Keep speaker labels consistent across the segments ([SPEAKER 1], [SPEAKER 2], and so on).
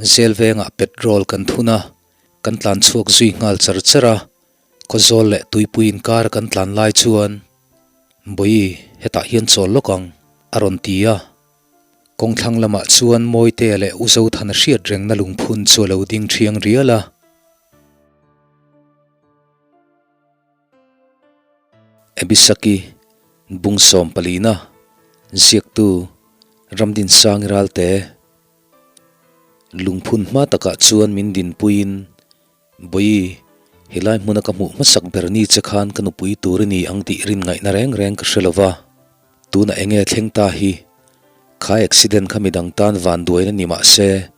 [SPEAKER 1] Zel vengah petrol kan thun a, kan tlan chhuak zui nghal char char a, Khawzawl leh Tuipui inkar kan tlan lai chuan, Bawi, hetah hian chawl lawk ang, a rawn ti a. Kawngthlang lamah chuan Mawitea leh U Zothana hriat rengna lungphun chu a lo ding thiang rial a. Abisaki, Bungsawm palina, Ziaktu, Ramdinsangi Ralte, Lungphun hma takah chuan min dinpuiin, Bawi, helai hmuna ka hmuh hmasak ber ni che khan ka nupui tur i ni ang tih rin ngaihna reng reng ka hre lo va, tunah eng nge thleng ta hi? Kha accident kha midang tan van duaina ni mah se,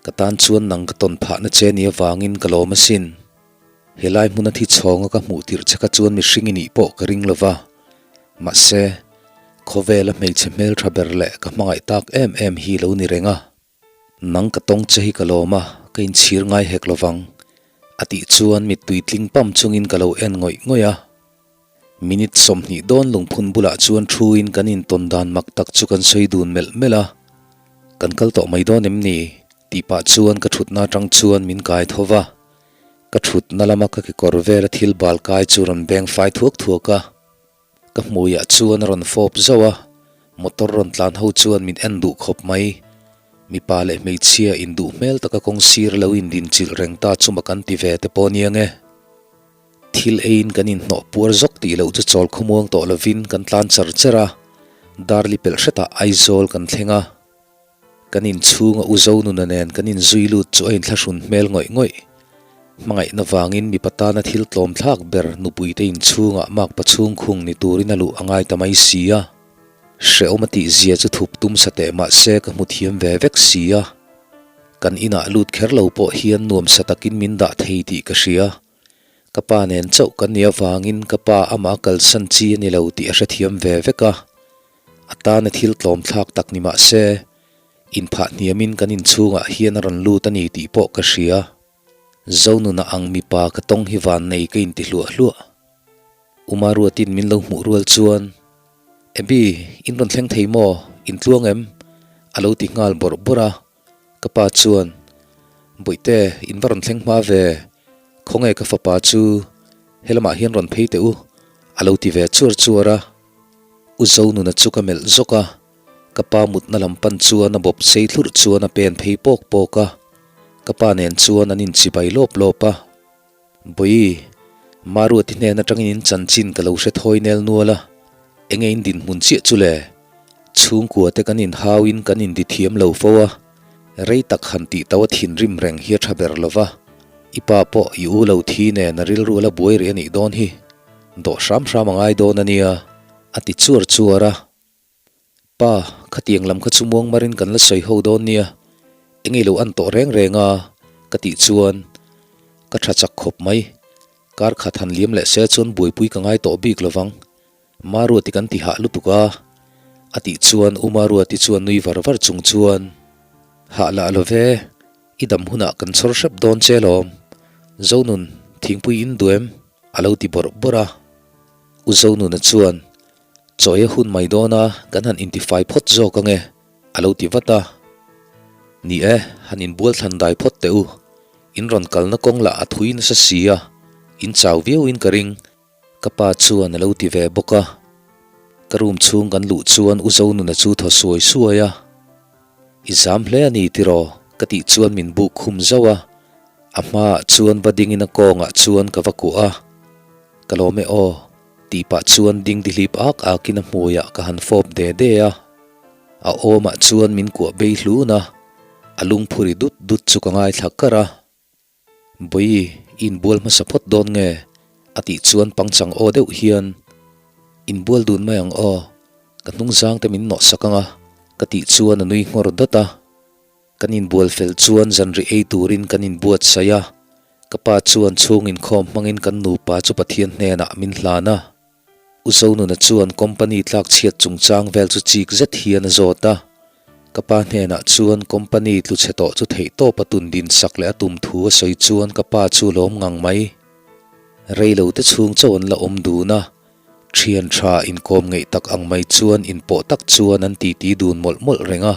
[SPEAKER 1] ka tan chuan nang ka tawn phahna che ni avangin ka lawm asin. Helai hmuna thi chhawnga ka hmuh tirh che kha chuan mihring i nih pawh ka ring lo va, mahse, khawvela hmeichhe hmeltha ber leh ka hmangaih tak em em hi lo ni reng a. Nang ka tawng che hi ka lawm a, ka inchhir ngai hek lo vang, a tih chuan mittui tling pam chungin ka lo en ngawih ngawih a. Minute 20 dawn lungphun bulah chuan thuin kan intawn dan mak tak chu kan sawi dun melh melh a, Kan kal tawh mai dawn em ni? tih pah chuan ka thutna atang chuan min kai tho va. Ka thutna lama ka kekawr vela thil bal kai chu rawn beng fai thuak thuak a, ka hmuiah chuan a rawn fawp zauh a, motor rawn tlan ho chuan min en duh khawp mai. Mipa leh hmeichhia induh hmel taka kawng sir lo indinchilh reng ta chu mak an ti ve te pawh nia nge. Thil eiin kan inhnawh puar zawk tih loh chu chawl khawmuang tawh lovin kan tlan char char a, Darli pelh hretah Aizawl kan thleng a. Kan inchhunga U Zonuna nen kan inzui lut chu a inthlahrun hmel ngawih ngawih. Hmangaihna vangin mipa tana thil tlawm thlak ber nupuite inchhungah makpa chhungkhung ni turin a luh a ngai ta mai si a. Hrehawm a tihzia chu thup tum sa teh mah se ka hmu thiam ve vek si a. Kan inah lut kher lo pawh hian nuamsa takin min dah thei tih ka hria. Ka pa nen chauh kan nih avangin ka pa amah kalsan chi a ni lo tih a hrethiam ve vek a. A tana thil tlawm thlak tak ni mah se, inphah hniamin kan inchhungah hian a rawn lut a ni tih pawh ka hria. Zonuna ang mipa ka tawng hi van nei ka inti hluah hluah. Uma Ruatin min lo hmuh rual chuan, Abby, in rawn thleng thei maw? In tluang em? a lo ti nghal bawrh bawrh a. Ka pa chuan, Bawihte, in va rawn thleng hma ve. Khawnge ka fapa chu helamah hian rawn phei teh u, a lo ti ve chuar chuar a. U Zonuna chu ka melh zawk a, ka pa mutna lam pan chuan a bawp sei thlurh chuan a pen phei pawk pawk a. Ka pa nen chuan an inchibai lawp lawp a. Bawi, Maruati hnen atangin in chanchin ka lo hre thawi nel nual a, enge in dinhmun chiah chu le? Chhungkua te kan inhauin kan indi thiam lo fo a, rei tak han tih tauh a thinrim reng hi a tha ber lo va, i pa pawh i u lo thi nen a rilru a la buai rih a nih dawn hi, dawh hram hram a ngai dawn a nia, a ti chuar chuar a. Pa, khatiang lam kha chu muang marin kan la sawi ho dawn nia, enge lo an tawh reng reng a, ka tih chuan ka tha chak khawp mai. Kar khat han liam leh se chuan buaipui ka ngai tawh bik lovang. Maruati kan ti hah lutuk a, a tih chuan U Maruati chuan nui var var chung chuan, Hah lah lo ve, i dam hunah kan chhawr hrep dawn che lawm. Zonun, thingpui in duh em? a lo ti bawrh bawrh a. U Zonuna chuan, Chawi a hun mai dawn a, kan han intifai phawt zawk ange, a lo ti vat a. Ni e, han inbual thlan dai phawt teh u. In rawn kalna kawng lah a thui nasa si a, in chau viauin ka ring. Ka pa chuan a lo ti ve bawk a. Ka room chhung kan luh chuan U Zonuna chu thaw suai suai a. I zam hle a ni tiraw? ka tih chuan min buk khum zauh a. A hmaah chuan va dingin a kawngah chuan ka va kuah a. Ka lawm e aw, tih pah chuan ding dihlip ak akin a hmuiah ka han fawp de de a. A awmah chuan min kuah bei hlun a, a lungphuri dut dut chu ka ngaithla kar a. Bawi, i inbual hmasa phawt dawn nge? a tih chuan pangchang aw deuh hian, Inbual dun mai ang aw, ka hnungzang te min nawh sak ang a, ka tih chuan a nui nghawr dawt a. Kan inbual fel chuan zanri ei turin kan inbuatsaih a, ka pa chuan chhung inkhawm hmangin kan nupa chu Pathian hnenah min hlan a. U Zonuna chuan company tlak chhiat chungchang vel chu chik zet hian a zawt a. Ka pa hnenah chuan company tlu chhe tawh chu theihtawp a tun din sak leh a tum thu a sawi chuan ka pa chu lawm ngang mai. Reilo te chhung chauh an la awm dun a, thian tha inkawm ngeih tak ang mai chuan inpawh tak chuan an titi dun mawlh mawlh reng a.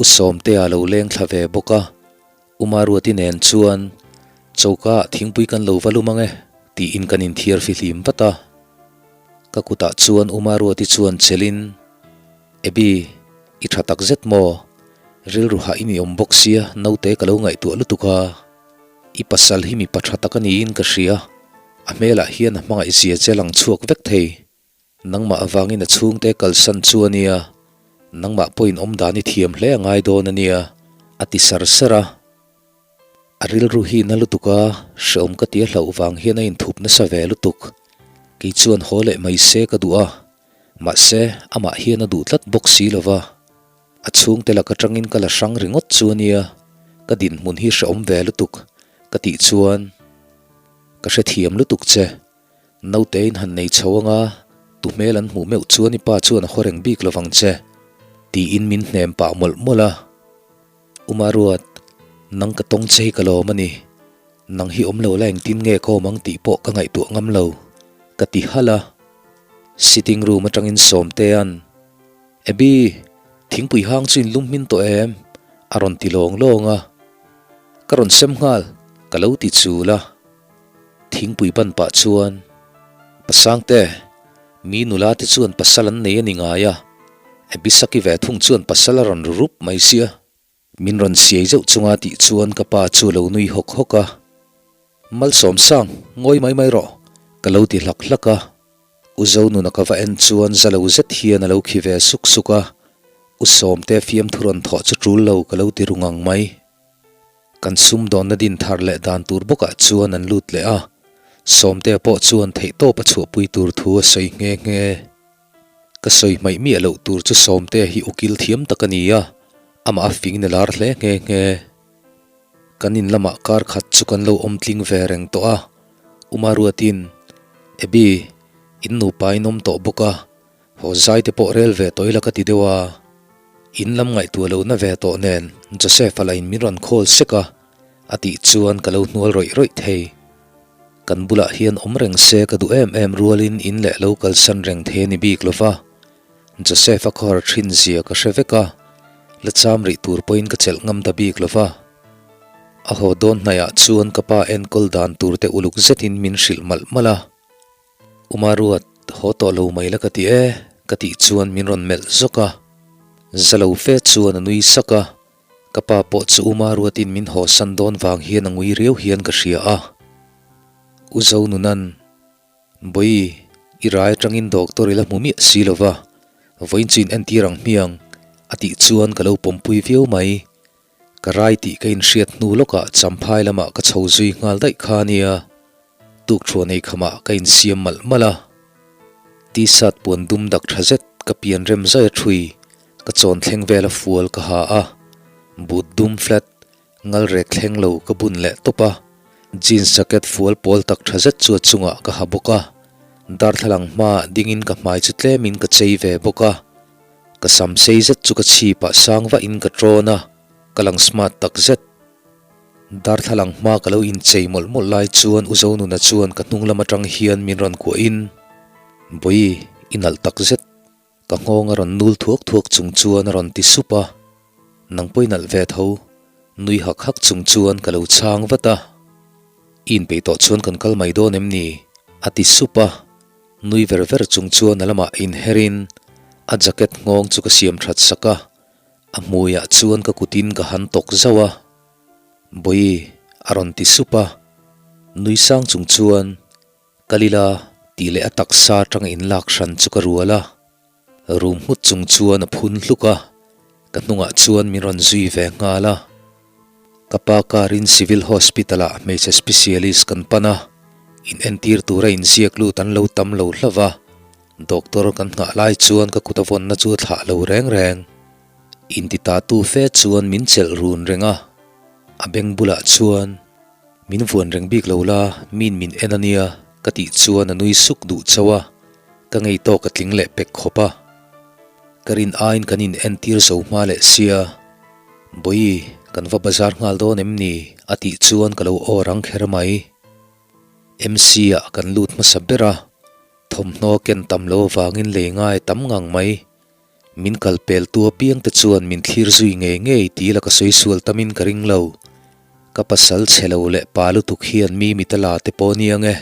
[SPEAKER 1] U Sawmtea lo leng thla ve bawk a. Umaruati nen chuan choka ah thingpui kan lo va lum ang e tiin kan inthiar fihlim vat a. Ka kutah chuan Umaruati chuan chelin, Abby, i tha tak zet maw? Rilru hah i ni awm bawk sia, naute ka lo ngaihtuah lutuk a. I pasal hi mipa tha tak a niin ka hria, a hmelah hian a hmangaih zia che lang chhuak vek thei. Nangmah avangin a chhungte kalsan chu a nia, nangmah pawhin awm dan i thiam hle a ngai dawn a nia, a ti sar sar a. A rilru hi na lutuk a, hreawm ka ti a hlauh vang hian a inthup nasa ve lutuk. Kei chuan haw leh mai se ka duh a, mahse amah hian a duh tlat bawk si lo va. A chhungte lak atangin ka la hrang ringawt chu a nia, ka dinhmun hi hreawm ve lutuk ka tih chuan ka hrethiam lutuk che. Nautein han nei chho anga tu hmel an hmuh meuh chuan i pa chuan a haw reng bik lovang che, tiin min hnem pah mawlh mawlh a. Umaruat, nang ka tawng che hi ka lawm a ni. Nang hi awm lo la engtin nge ka awm ang tih pawh ka ngaihtuah ngam lo, ka ti halh a. Sitting room atangin Sawmtea'n, Abby, thingpui hang chu in lum hmin tawh em? a rawn ti lawng lawng a. Ka rawn sem nghal, ka lo ti chul a. Thingpui ban pah chuan, Pasangte, mi nula te chuan pasal an nei a ni ngai a, Abisaki ve thung chuan pasal a rawn ru rup mai sia. Min rawn siai zeuh chunga tih chuan ka pa chu a lo nui hawk hawk a. Malsawmsang, ngawi mai mai rawh, ka lo ti hlak hlak a. U Zonuna ka va en chuan za lo zet hian a lo khi ve suk suk a, U Sawmte fiamthu rawn thawh chu tul lo ka lo ti ru ngang mai. Kan sumdawnna din thar leh dan tur bawkah chuan an lut leh a, Sawmtea pawh chuan theihtawp a chhuahpui tur thu a sawi nghe nghe. Ka sawi hmaih miah loh tur chu Sawmtea hi ukil thiam tak a ni a, amah a fing ni lar hle nghe nghe. Kan in lamah kar khat chu kan lo awm tling ve reng tawh a, Umaruatin, Abby, in nupa in awm tawh bawk a, Haw zai te pawh rel ve tawh ila ka ti deuh a, in lam ngaihtuah lohna ve tawh nen Joseph-a lah in min rawn call sek a, a tih chuan ka lo hnual rawih rawih thei. Kan bulah hian awm reng se ka duh em em rualin in leh lo kalsan reng thei a ni bik lova, Joseph-a khawhar thin zia ka hre vek a, la cham rih tur pawhin ka chelh ngam ta bik lova. A haw dawn hnaihah chuan ka pa enkawl dan tur te uluk zetin min hrilh malh malh a. Umaruat, haw tawh lo mai la ka ti e, ka tih chuan min rawn melh zawk a. Za lo fe chuan a nui sak a, ka pa pawh chu Umaruatin min hawsan dawn vang hian a ngui riau hian ka hria a. U Zonunan, Bawi, i rai atangin doctor i la hmu miah si lo va, vawiin chu in entir ang hmiang, a tih chuan ka lo pawmpui viau mai. Ka rai tih ka inhriat hnu lawkah Champhai lamah ka chho zui nghal daih kha a nia. Tukthuah nei khamah ka insiam malh malh a. T-shirt puan dum dak tha zet ka pian rem zai a thui, ka chawn thleng vela fual ka ha a. Boot dum flat, ngal rek thleng lo ka bun leh tawp a. Jeans jacket fual pawl tak tha zet chu a chungah ka ha bawk a. Darthlalang hmaah dingin ka hmai chu tlemin ka chei ve bawk a. Ka sam sei zet chu ka chhip ah sang vah in ka trawn a, ka lang smart tak zet. Darthlalang hma ka lo inchei mawlh mawlh lai chuan U Zonuna chuan ka hnung lam atang hian min rawn kuah in, Bawi, i nalh tak zet. Ka nghawng a rawn nul thuak thuak chung chuan a rawn ti sup a, Nang pawh i nalh ve tho. Nui hak hak chung chuan ka lo chhang vat a, I inpeih tawh chuan kan kal mai dawn em ni? a ti sup a. Nui ver ver chung chuan a lamah inherin a jacket nghawng chu ka siam that sak a, a hmuiah chuan ka kutin ka han tawk zauh a. Bawi a rawn ti sup a, nui sang chung chuan kal ila tih leh a taksa atanga inlak hran chu ka rual a. Rum nghut chung chuan a phun hluk a, ka hnungah chuan min rawn zui ve nghal a. Ka pa car in Civil Hospital ah hmeichhe specialist kan pan a, in entir tura inziak lut an lo tam lo hlauh a, doctor kan nghah lai chuan ka kut a vawnna chu a thlah lo reng reng. Inti ta tu fe chuan min chelh run reng a, a beng bulah chuan min vuan reng bik lo la, min min en a nia ka tih chuan a nui suk duh chauh a, ka ngei tawk a tling leh pek khawp a. Ka rin aiin kan in entir zo hma leh sia. Bawi, kan va bazar nghal dawn em ni? a tih chuan ka lo aw rang kher mai. MC ah kan lut hmasa ber a, thawmhnaw ken tam lo avangin lei ngai tam ngang mai. Min kal pel tu apiang te chuan min thlir zui ngei ngei ti la ka sawi sual tamin ka ring lo. Ka pasal chhe lo leh pa lutuk hian mi mit a la te pawh nia nge.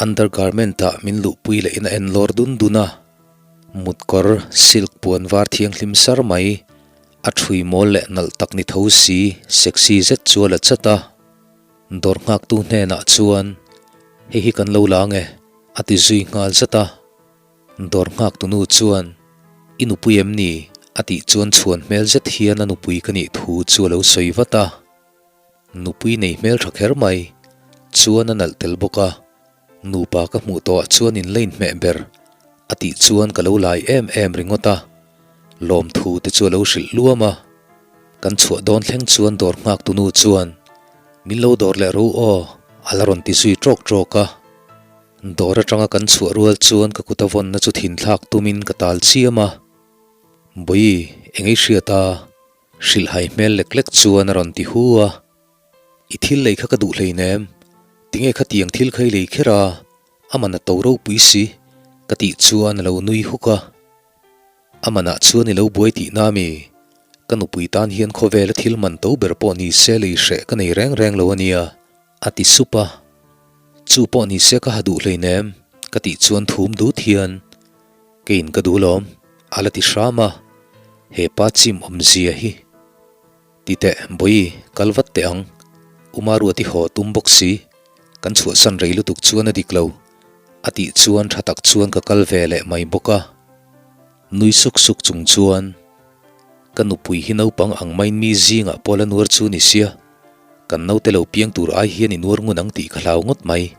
[SPEAKER 1] Undergarment ah min luhpui leh in a en lawr dun dun a. Mutkawr silk puan var thianghlim sar mai, a thui mawl leh nalh tak ni tho si, sexy zet chu a la chat a. Dawr nghaktu hnenah chuan, Hei hi kan lo la nge, a ti zui nghal zat a. Dawr nghaktu nu chuan, I nupui em ni? a tih chuan chhuan hmel zet hian a nupui ka nih thu chu a lo sawi vat a. Nupui nei hmel tha kher mai chuan a nalh tel bawk a, nupa ka hmuh tawhah chuan in la inhmeh ber a tih chuan ka lo lai em em ringawt a, lawmthu te chu a lo hrilh luam a. Kan chhuah dawn thleng chuan dawr nghaktu nu chuan, Min lo dawr leh ro aw, a la rawn ti zui ṭawk ṭawk a. Dawr aṭanga kan chhuah rual chuan ka kut a vawnna chu thinthlak tumin ka tal chiam a, Bawi, eng ei hriat a? Hrilhhai hmel lek lek chuan a rawn ti hu a, I thil lei kha ka duh hleinem, tinge khatiang thil kha i lei kher a, a man a to ropui si, ka tih chuan a lo nui huk a. A manah chuan i lo buai tihna mi? Ka nupui tan hian khawvela thil man to ber pawh ni se lei hreh ka nei reng reng lo a nia, a ti sup a. Chu pawh ni se ka ha duh hleinem, ka tih chuan thum dut hian, Keiin ka duh lawm, a la ti hram a, he pa chim awmzia hi. Ti teh, Bawi, kal vat teh ang. Uma Ruati haw tum bawk si, kan chhuahsan rei lutuk chuan a dik lo, a tih chuan tha tak chuan ka kal ve leh mai bawk a. Nui suk suk chung chuan, Ka nupui hi naupang ang maiin mi zingah pawh la nuar chu ni sia, kan naute lo piang tur ai hian i nuar ngun ang tih ka hlau ngawt mai,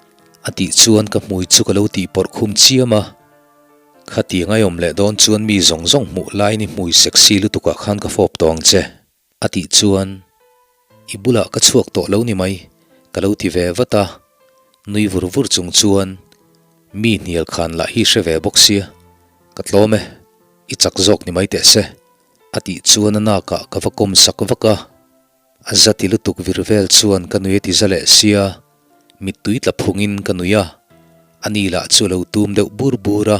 [SPEAKER 1] a tih chuan ka hmui chu ka lo tih pawrh khum chiam a. Khatiang a awm leh dawn chuan mi zawng zawng hmuh laiin i hmui sexy lutukah khan ka fawp tawh ang che, a tih chuan i bulah ka chhuak tawh lo ni mai, ka lo ti ve vat a. Nui vur vur chung chuan mi hnial khan lah hi hre ve bawk sia, ka tlawm e, i chak zawk ni mai teh se, a tih chuan a nakah ka va kawm sak vak a. A zati lutuk vir vel chuan ka nui a ti za leh sia, mittui tla phungin ka nui a, a ni lah chu a lo tum deuh bur bur a,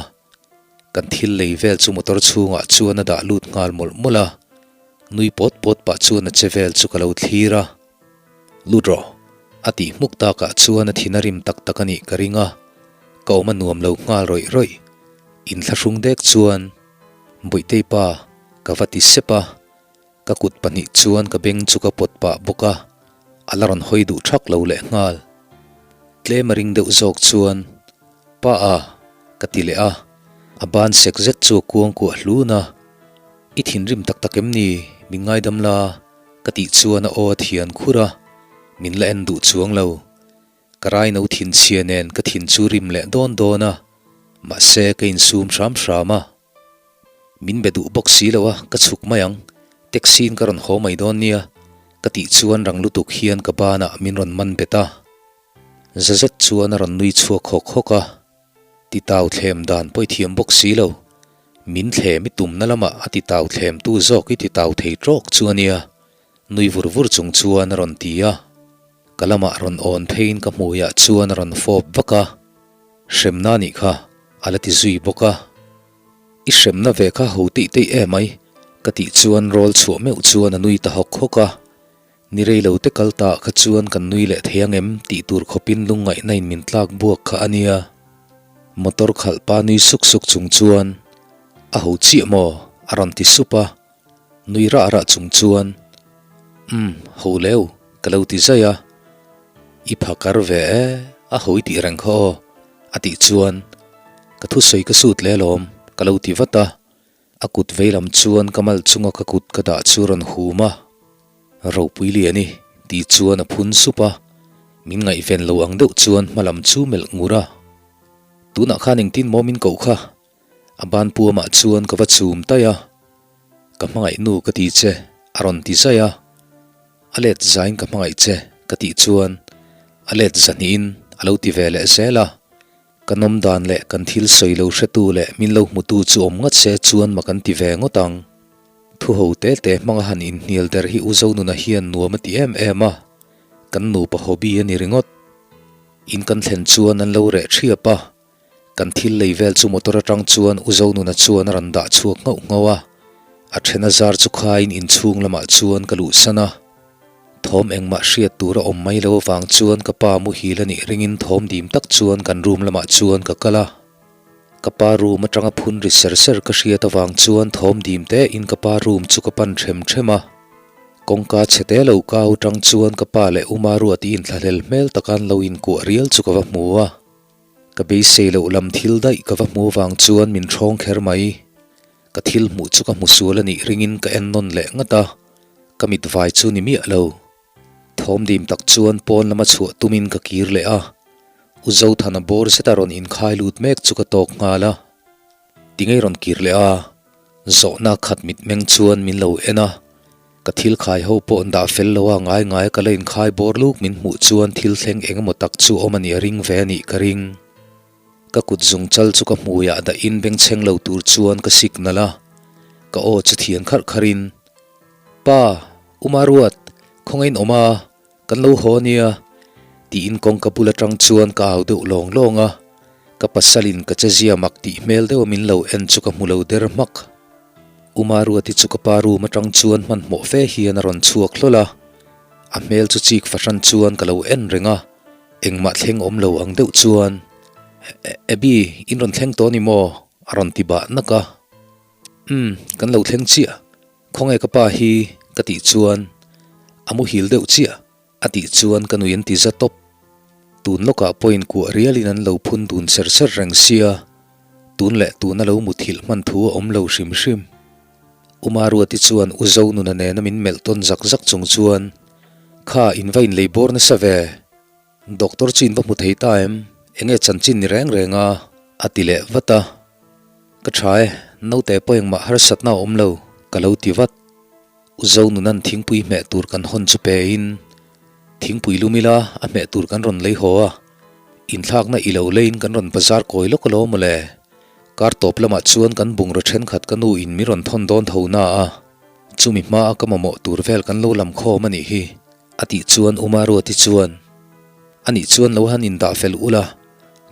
[SPEAKER 1] kan thil lei vel chu motor chhungah chuan a dah lut nghal mawlh mawlh a, nui pawt pawt pah chuan a che vel chu ka lo thlir a, Lut rawh, a tih hmuk takah chuan a thin a rim tak tak a nih ka ring a, ka awm a nuam lo nghal rawih rawih, inthlahrung dek chuan Bawihtei pa ka va ti sep a. Ka kut pahnih chuan ka beng chu ka pawt pah bawk a, a la rawn hawi duh thak lo leh nghal. Tlem a ring deuh zawk chuan, Pa a, ka ti leh a, a ban sek zet chu a kuang kuah hlun a, I thinrim tak tak em ni, min ngaidam la, ka tih chuan a aw a thian khur a, min la en duh chuang lo. Ka raino thinchhia nen ka thin chu rim leh dawn dawn a, mahse ka insum hram hram a. Min be duh bawk si lo a, ka chhuk mai ang. Taxi in ka rawn haw mai dawn nia, ka tih chuan rang lutuk hian ka banah min rawn man bet a. Za zet chuan a rawn nui chhuak hawk hawk a. Titau thlem dan pawh i thiam bawk si lo. Min thlem i tumna lamah a titau thlem tu zawk i titau thei tawk chu a nia, nui vur vur chung chuan a rawn ti a. Ka lamah rawn awn pheiin ka hmuiah chuan a rawn fawp vak a. Hremna nih kha a la ti zui bawk a. I hremna ve kha ho teih teih em ai, ka tih chuan rawl chhuah meuh chuan a nui ta hawk hawk a. Ni rei lo te kal ta kha chuan kan nui leh thei ang em tih tur khawpin lungngaihna in min tlak buak kha a nia. Motor khalh pa nui suk suk chung chuan, A ho chiah maw? a rawn ti sup a. Nui rah rah chung chuan, Umm, ho leu, ka lo ti zai a. I phakar ve e, a ho i tih reng kha aw, a tih chuan ka thusawi ka sut leh alawm, ka lo ti vat a. A kut vei lam chuan ka mal chunga ka kut ka dah chu rawn hum a. Ropui lian i, tih chuan a phun sup a. Min ngaihven lo ang deuh chuan hma lam chu melh ngur a. Tunah khan engtin maw min koh kha? A ban puamah chuan ka va chum taih a. Ka hmangaih nu ka ti che, a rawn ti zaih a. A let zain ka hmangaih che ka tih chuan a let zahnihin a lo ti ve leh zel a. Ka nawm dan leh kan thil sawi lo hretu leh min lo hmutu chu awm ngat se chuan ma kan ti ve ngawt ang. Thu ho te te hmanga han inhnial der hi U Zonuna hian nuam a ti em em a, kan nupa hobby a ni ringawt. In kan thlen chuan an lo reh thiap a. Kan thil lei vel chu motor atang chuan U Zonuna chuan a rawn dah chhuak nghauh nghauh a, a then a zar chu khaiin inchhung lamah chuan ka luhsan a. Thawm engmah hriat tur a awm mai lo avang chuan ka pa muhil a nih ringin thawm dim tak chuan kan room lamah chuan ka kal a. Ka pa room atanga phun ri ser ser ka hriat avang chuan thawm dim te in ka pa room chu ka pan them them a. Kawngka chhe te lo kau tang chuan ka pa leh Uma Ruati inthlahlel hmel taka an lo inkuah rial chu ka va hmu a. Ka beisei loh lam thil daih ka va hmu avang chuan min ṭhawng kher mai. Ka thil hmuh chu ka hmu sual a nih ringin ka en nawn leh ngat a, ka mit vai chu ni miah lo. Thawm dim tak chuan pawn lama chhuah tumin ka kir leh a, U Zothana bawr zeta rawn inkhai lut mek chu ka tawk nghal a. Tingei rawn kir leh a, zawhna khat mitmeng chuan min lo en a, ka thil khai ho pawh an dah fel lo a, ngai ngai a ka la inkhai bawr luk min hmuh chuan thil thleng eng emaw tak chu awm a nih a ring ve a nih ka ring. Ka kut zung chal chu ka hmuiah dahin bengchheng lo tur chuan ka signal a, ka aw chu thian kharh kharhin, Pa, Uma Ruat, khawngaih in awm a, kan lo haw nia, tiin kawngka bul atang chuan ka au deuh lawng lawng a, ka pasalin ka chezia mak tih hmel deuha min lo en chu ka hmu lo der hmak. Uma Ruati chu ka pa room atang chuan hmanhmawh fe hian a rawn chhuak hlawl a, a hmel chu chik fahran chuan ka lo en reng a, engmah thleng awm lo ang deuh chuan, Abby, in rawn thleng tawh ni maw? a rawn ti bah nak a. Umm, kan lo thleng chiah. Khawnge ka pa hi? ka tih chuan a muhil deuh chiah a tih chuan ka nui an ti za tawp. Tun lawkah pawhin kuah rialin an lo phun dun ser ser reng sia, tun leh tuna lo muthilh hman thu a awm lo hrim hrim. Uma Ruati chuan U Zonuna nena min melh tawn zak zak chung chuan, Kha, in va inlei bawr nasa ve. Doctor chu in va hmu thei ta em? Enge chanchin ni reng reng a? a ti leh vat a. Ka tha e, naute pawh engmah harsatna a awm lo, ka lo ti vat. U Zonunan thingpui hmeh tur kan hawn chu pe in, thingpui lum ila a hmeh tur kan rawn lei haw a, inthlakna i lo leiin kan rawn bazar kawi lawk alawm mawle. Kar tawp lamah chuan kan bungraw thenkhat ka nu in min rawn thawn dawn tho na a, chumi hma a ka mamawh tur vel kan lo lam khawm a nih hi, a tih chuan U Maruati chuan, A nih chuan lo han indah fel ula,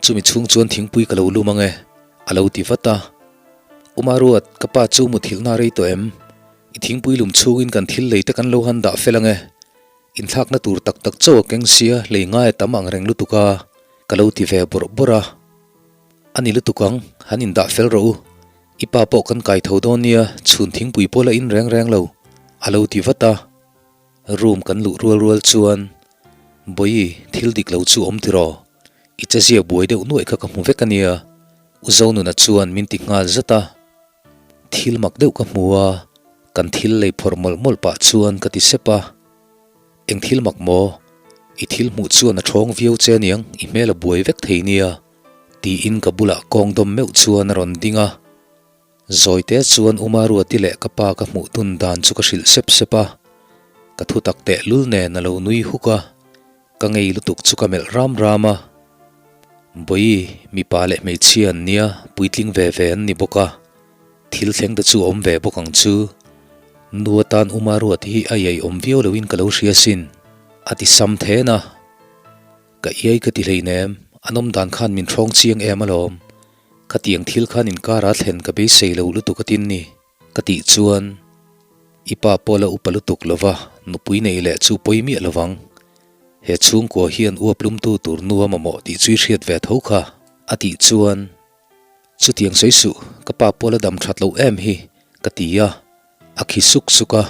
[SPEAKER 1] chumi chhung chuan thingpui ka lo lum ang e, a lo ti vat a. U Maruat, ka pa chu muthilhna a rei tawh em? I thingpui lum chhungin kan thil lei te kan lo han dah fel ang e. Inthlakna tur tak tak chauh a keng sia, lei ngai a tam ang reng lutuk a, ka lo ti ve bawrh bawrh a. A ni lutuk ang, han indah fel rawh u. I pa pawh kan kai tho dawn nia, chhun thingpui pawh la in reng reng lo, a lo ti vat a. Room kan luh rual rual chuan, Bawi, thil dik lo chu awm tiraw? I chezia buai deuh nuaih kha ka hmu vek a nia, U Zonuna chuan min ti nghal zat a. Thil mak deuh ka hmu a, kan thil lei phawrh mawlh mawlh pah chuan ka ti sep a. Eng thil mak maw? I thil hmuh chuan a ṭhawng viau che aniang, i hmel a buai vek thei nia, tiin ka bulah kawng dawm meuh chuan a rawn ding a. Zawite chuan Uma Ruati leh ka pa ka hmuh tun dan chu ka hrilh sep sep a, ka thu tak teh lul nen a lo nui huk a, ka ngei lutuk chu ka melh ram ram a. Bawi, mipa leh hmeichhia an nia, puitling ve ve an ni bawk a, thil thleng te chu awm ve bawk ang chu. Nu atan Uma Ruati hi a iai awm viau loin ka lo hria sin, a ti sam then a. Ka iai ka ti hleinem, an awm dan khan min ṭhawng chiang em alawm. Khatiang thil khan inkara thlen ka beisei lo lutuk a tin ni, ka tih chuan i pa pawh la upa lutuk lova nupui nei leh chu pawi miah lovang. He chhungkua hian uap lumtu tur nu a mamawh tih chu i hriat ve tho kha, a tih chuan chutiang sawi suh, ka pa pawh la dam that loh em hi, ka ti a, a khi suk suk a.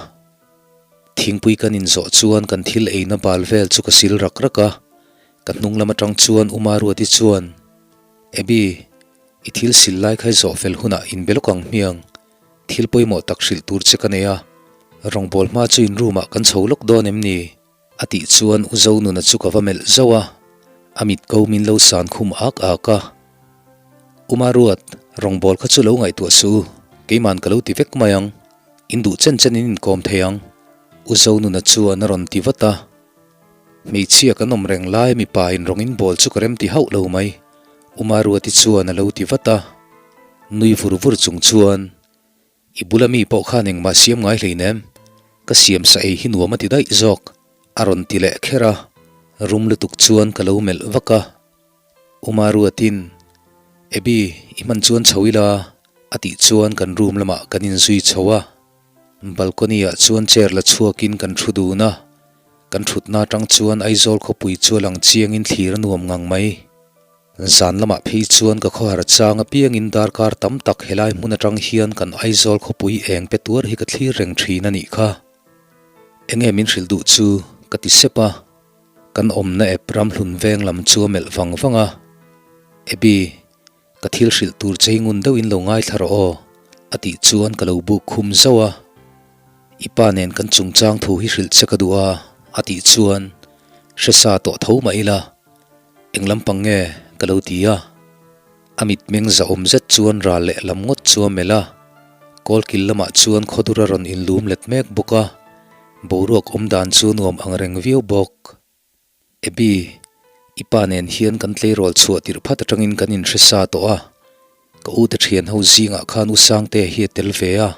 [SPEAKER 1] Thingpui kan inzawh chuan kan thil eina bal vel chu ka sil rak rak a, ka hnung lam atang chuan Uma Ruati chuan, Abby, i thil sil lai kha i zawh fel hunah inbe lawk ang hmiang, thil pawimawh tak hrilh tur che ka nei a, rawngbawl hma chu in room ah kan chho lawk dawn em ni? A tih chuan U Zonuna chu ka va melh zauh a, a mit ko min lo san khum ak ak a. U Maruat, rawngbawl kha chu lo ngaihtuah suh u, keiman ka lo ti vek mai ang, in duh chen chen in inkawm thei ang, U Zonuna chuan a rawn ti vat a. Hmeichhia kan awm reng lai mipa in rawng in bawl chu ka rem ti hauh lo mai, U Maruati chuan a lo ti vat a. Nui vur vur chung chuan, I bula mi pawh khan engmah siam ngai hleinem, ka siam sa ei hi nuam a ti daih zawk, a rawn ti leh kher a, rum lutuk chuan ka lo melh vak a. U Maruatin, Abby, i hman chuan chho ila, a tih chuan kan room lamah kan inzui chho a. Balcony ah chuan chair la chhuakin kan thu dun a. Kan thutna atang chuan Aizawl khawpui chu a lang chiangin thlir a nuam ngang mai. Zan lamah phei chuan ka khawhar chang apiangin darkar tam tak helai hmun atang hian kan Aizawl khawpui eng pe tuar hi ka thlir reng thin a nih kha. Enge min hrilh duh chu ka ti sep a. Kan awmna ep ramhlun veng lam chu a melh vang vang a. Abby, ka thil hrilh tur che hi ngun deuhin lo ngaithla rawh aw, a tih chuan ka lo buk khum zauh a. I pa nen kan chungchang thu hi hrilh che ka duh a, a tih chuan hre sa tawh tho mah ila, eng lampang nge ka lo ti a. A mitmeng zahawm zet chuan ral leh lam ngawt chu a melh a, kawlkil lamah chuan khawdur a rawn inlum let mek bawk a, boruak awm dan chu nuam ang reng viau bawk. Abby, i pa nen hian kan tleirawl chhuah tirh phat atangin kan inhre sa tawh a, ka ute thian ho zingah khan u Sangtea hi a tel ve a,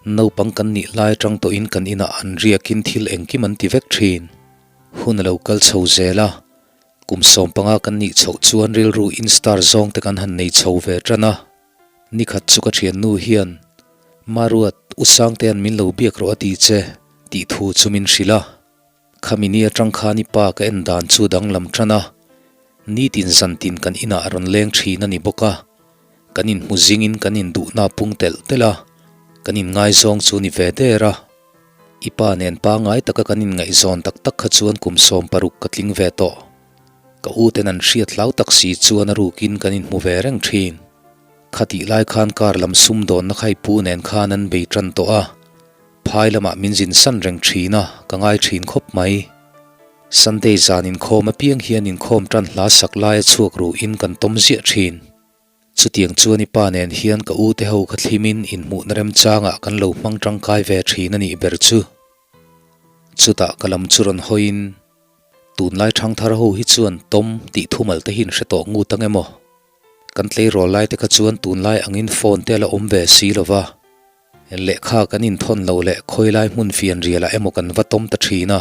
[SPEAKER 1] naupang kan nih lai atang tawhin kan inah an riakin thil engkim an ti vek thin. Hun a lo kal chho zel a, Kum 15 kan nih chhoh chuan rilru in star zawng te kan han nei chho ve tan a. Nikhat chu ka thiannu hian, Maruat, U Sangtea'n min lo biak rawh a ti che, tih thu chu min hrilh a. Khami ni atang khan i pa ka en dan chu danglam tan a. Nitin zantin kan inah rawn leng thin a ni bawk a. Kan inhmu zingin kan induhna pung telh telh a, kan inngaizawng chu ni ve der a. I pa nen pangngai taka kan inngaihzawn tak tak kha chuan kum 16 ka tling ve tawh. Ka u ten an hriat hlau tak si chuan a rukin kan inhmu ve reng thin. Khatih lai khan kar lam sumdawnna kha i pu nen khan an bei tan tawh a, phai lamah min zin san reng thin a, ka ngai thin khawp mai. Sunday zan inkhawm apiang hian inkhawm tan hla sak laia chhuak ruhin kan tawm ziah thin. Chutiang chuan i pa nen hian ka u te ho kha thlimin inhmuhna remchangah kan lo hmang tangkai ve thin a nih ber chu. Chutah ka lam chu rawn hawiin, Tunlai thangthar ho hi chuan Tom tih thumal te hi in hre tawh ngut ang emaw? Kan tleirawl lai te kha chuan tunlai angin phone te a la awm ve si lo va, lehkha kan inthawn lo leh khawilai hmun fianrialah emaw kan va tawm ta thin a,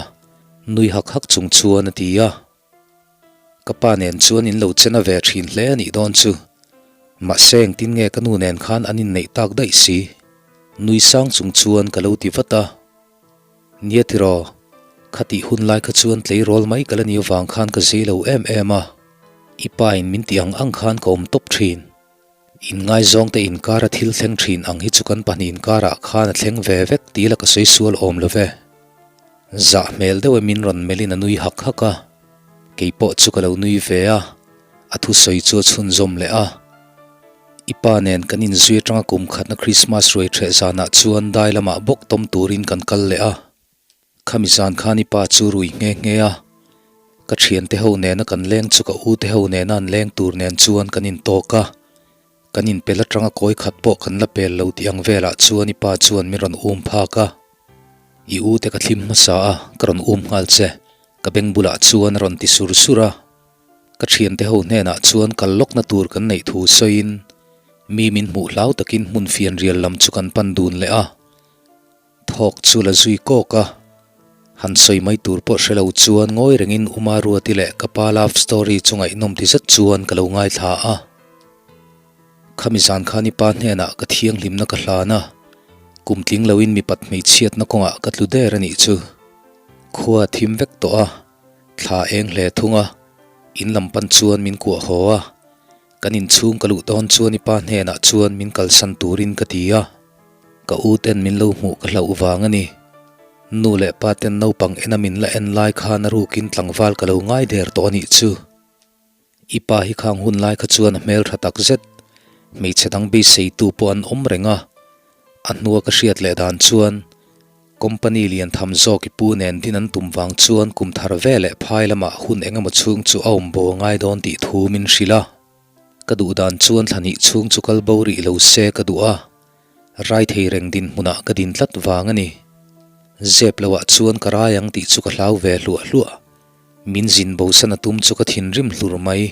[SPEAKER 1] nui hak hak chung chuan a ti a. Ka pa nen chuan in lo chena ve thin hle a nih dawn chu. Mahse engtin nge ka nu nen khan an inneih tak daih si? Nui sang chung chuan ka lo ti vat a. Nia tiraw, khatih hun lai kha chuan tleirawl mai ka la ni avang khan ka zei lo em em a. I pa in min tih ang ang khan ka awm tawp thin. Inngaizawng te inkara thil thleng thin ang hi chu kan pahnih inkarah khan a thleng ve vek tih la ka sawi sual awm lo ve. Zah hmel deuh e min rawn melhin a nui hak hak a, kei pawh chu ka lo nui ve a, a thusawi chu a chhunzawm leh a. I pa nen kan inzui atanga kum khatna Krismas ruai ṭheh zanah chuan dai lamah bawk tawm turin kan kal leh a. Khami zan khan i pa chu rui nghe nghe a, ka thiante ho nena kan leng chu ka u te ho nena an leng tur nen chuan kan intawk a, kan inpel atanga kawi khat pawh kan la pel lo tih ang velah chuan i pa chuan min rawn um phak a. I u te ka thlim hmasa a, ka rawn um nghal che, ka beng bulah chuan a rawn ti sur sur a. Ka thiante ho hnenah chuan kal lawkna tur kan neih thu sawiin mi min hmuh hlau takin hmun fianrial lam chu kan pan dun leh a. Thawk chu la zui kawk a, han sawi mai tur pawh hre lo chuan ngawi rengin Uma Ruati leh ka pa love story chu ngaihnawm ti zet chuan ka lo ngaithla a. Khami zan khan i pa hnenah ka thianghlimna ka hlan a, kum tling loin mipat hmeichhiatna kawngah ka tlu der a nih chu. Khua a thim vek tawh a, thla eng hle thung a, in lam pan chuan min kuah haw a, kan inchhung ka luh dawn chuan i pa hnenah chuan min kalsan turin ka ti a. Ka u ten min lo hmuh ka hlauh vang a ni. Nu leh pa ten naupang ena min la en lai khan a rukin tlangval ka lo ngai der tawh a nih chu. I pa hi khang hun lai kha chuan a hmel tha tak zet. Hmeichhe dang beiseitu pawh an awm reng a. A hnua ka hriat leh dan chuan company lian tham zawk i pu nen din an tum vang chuan kum thar ve leh phai lamah hun eng emaw chhung chu a awm bo a ngai dawn tih thu min hrilh a. Ka duh dan chuan thla hnih chhung chu kal bo rih lo se ka duh a. Rai thei reng dinhmunah ka din tlat vang a ni. Zep loah chuan ka rai ang tih chu ka hlau ve hluah hluah. Min zin bosan a tum chu ka thinrim hlur mai.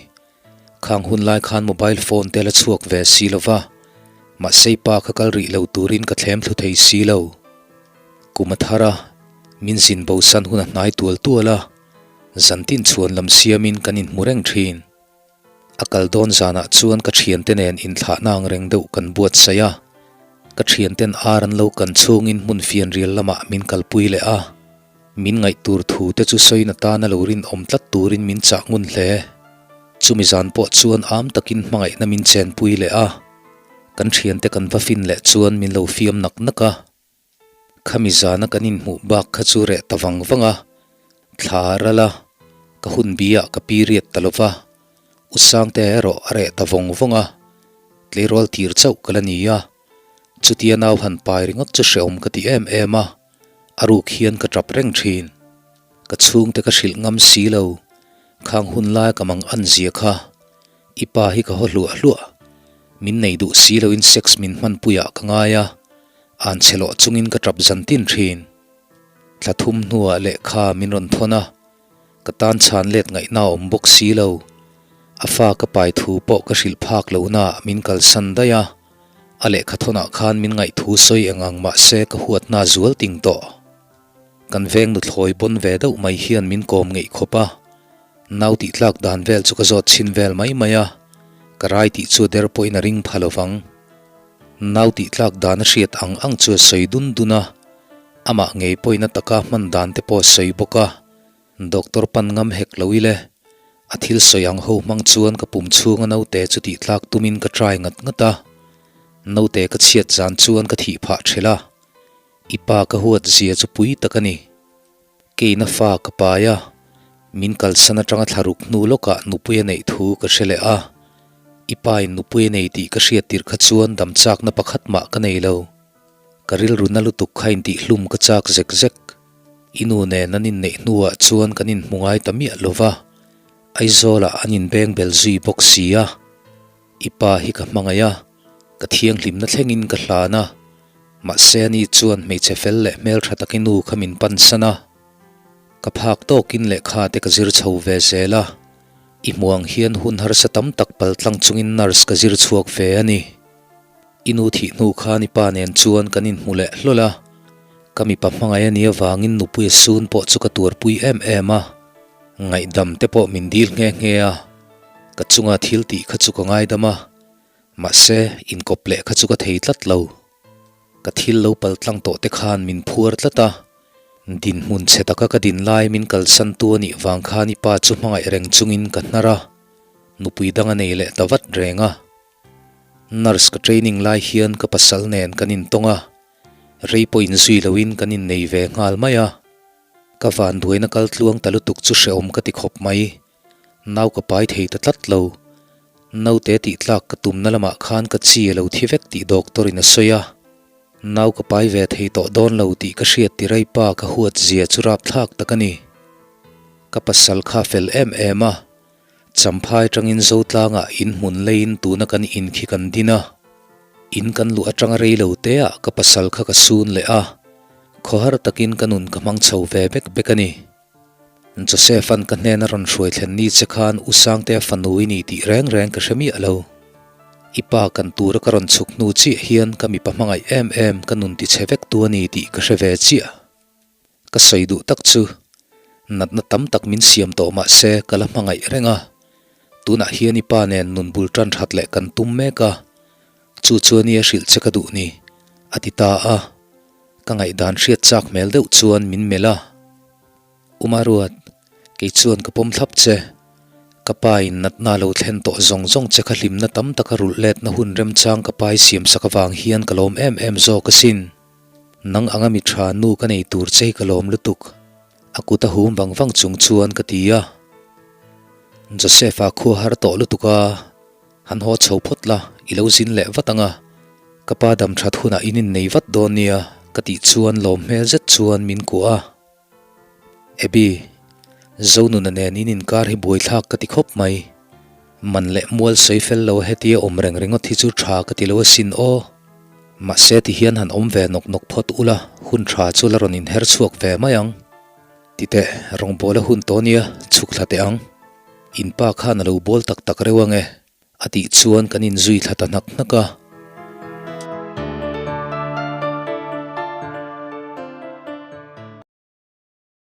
[SPEAKER 1] Khang hun lai khan mobile phone te la chhuak ve si lo va, mahse i pa kha kal rih lo turin ka thlem thlu thei si lo. Kum a thar a, min zin bosan hun a hnai tual tual a, zantin chhuan lam siamin kan inhmu reng thin. A kal dawn zanah chuan ka thiante nen inthlahna ang reng deuh kan buatsaih a, ka thianten ar an lo kan chhungin hmun fianrial lamah min kalpui leh a. Min ngaih tur thu te chu sawiin atana lo rinawm tlat turin min chah ngun hle. Chumi zan pawh chuan am takin hmangaihna min chenpui leh a, kan thiante kan va fin leh chuan min lo fiam nak nak a. Khami zana kan inhmuh bak kha chu reh ta vang vang a, thla a ral a, ka hun bi ah ka period ta lo va, U Sangte erawh a reh ta vawng vawng a, tleirawl tir chauh ka la ni a, chutia nau han pai ringawt chu hrehawm ka ti em em a, a ruk hian ka tap reng thin. Ka chhungte ka hrilh ngam si lo, khang hun laia ka mang an zia kha, I pa hi ka haw hluah hluah. Min nei duh si loin sex min hmanpuiah ka ngai a, an chhe lawh chungin ka tap zan tin thin. Thla thum hnuah lehkha min rawn thawn a, ka tan chhan let ngaihna a awm bawk si lo. A fa ka pai thu pawh ka hrilh phak lohnaah min kalsan daih a, a lehkha thawnah khan min ngaihthu sawi eng ang mah se ka huatna zual ting tawh. Kan veng nuthlawi pawn ve deuh mai hian min kawm ngeih khawp a, nau tih tlak dan vel chu ka zawt chhin vel mai mai a, ka rai tih chu der pawhin a ring pha lo vang. Nau tih tlak dan a hriat ang ang chu a sawi dun dun a, amah ngei pawhin a taka hman dan te pawh a sawi bawk a, Doctor pan ngam hek lo ile, a thil sawi ang ho hmang chuan ka pum chhunga naute chu tih tlak tumin ka try ngat ngat a, naute ka chhiat zan chuan ka thih phah ṭhelh a. I pa ka huat zia chu pui tak a ni. Keina fa ka pai a, min kalsan atanga thla ruk hnu lawkah nupui a neih thu ka hre leh a. I pa in nupui a nei tih ka hriat tirh kha chuan dam chakna pakhat mah ka nei lo. Ka rilru na lutuk kha intihhlum ka chak zek zek. I nu nen an inneih hnuah chuan kan inhmu ngai ta miah lo va, Aizawlah an inbeng bel zui bawk si a. I pa hi ka hmangaih a, ka thianghlimna thlengin ka hlan a, mahse ani chuan hmeichhe fel leh hmeltha tak i nu kha min pansan a. Ka phak tawkin lehkha te ka zir chho ve zel a, i hmuh ang hian hun harsa tam tak paltlang chungin nurse ka zir chhuak ve a ni. I nu thih hnu khan i pa nen chuan kan inhmu leh hlawl a, ka mipa hmangaih a nih avangin nupui a sun pawh chu ka tuarpui em em a, ngaihdam te pawh min dil nghe nghe a. Ka chunga thil tih kha chu ka ngaidam a, mahse inkawp leh kha chu ka thei tlat lo. Ka thil lo pal tlang tawh te khan min phuar tlat a, dinhmun chhe taka ka din lai min kalsan tu a nih vang khan i pa chu hmangaih reng chungin ka hnar a, nupui dang a nei leh ta vat reng a. Nurse ka training lai hian ka pasal nen kan intawng a, rei pawh inzui loin kan innei ve nghal mai a. Ka vanduaina kal tluang ta lutuk chu hrehawm ka ti khawp mai. Nau ka pai thei ta tlat lo. Naute tih tlak ka tumna lamah khan ka chi a lo thi vek tih doctor in a sawi a. Nau ka pai ve thei tawh dawn lo tih ka hriat tirei pa ka huat zia chu rapthlak tak a ni. Ka pasal kha fel em em a. Champhai tangin Zotlangah in hmun leiin tuna kan in khi kan din a. In kan luh atanga rei lo te ah ka pasal kha ka sun leh a. Khawhar takin ka nun ka hmang chho ve bek bek a ni. Joseph-a'n ka hnena rawn hruai thlen ni che khan U Sangtea fanu i ni tih reng reng ka hre miah lo. I pa kan tura ka rawn chhuk hnu chiah hian ka mipa hmangaih em em ka nun ti chhe vek tu a ni tih ka hre ve chiah. Ka sawi duh tak chu natna tam tak min siam tawh mah se ka la hmangaih reng a, tunah hian i pa nen nun bul tan that leh kan tum mek a, chu chu a nia hrilh che ka duh ni, a ti ta a. Ka ngaihdan hriat chak hmel deuh chuan min melh a. Umaruat, kei chuan ka pawm thlap che. Ka pa in natna lo thlen tawh zawng zawng che kha hlimna tam taka rulh letna hun remchang ka pai siam sak avang hian ka lawm em em zawk asin. Nang anga mi tha nu ka nei tur che hi ka lawm lutuk. A kut a hum vang vang chung chuan ka ti a. Joseph-a khua har tawh lutuk a. Han haw chho phawt la, i lo zin leh vat ang a, ka pa dam that hunah in innei vat dawn nia ka tih chuan lawm hmel zet chuan min kuah a. Abby, Zonuna nen in inkar hi buaithlak ka ti khawp mai. Man leh mual sawi fel lo hetia awm reng ringawt hi chu tha ka ti lo asin aw. Mahse ti hian han awm ve nawk nawk phawt ula, hun tha chu la rawn inher chhuak ve mai ang. Titeh, rawngbawl a hun tawh nia, chhuk thla teh ang. In pa khan a lo bawl tak tak reuh ange, a tih chuan kan inzui thla ta hnak hnak a.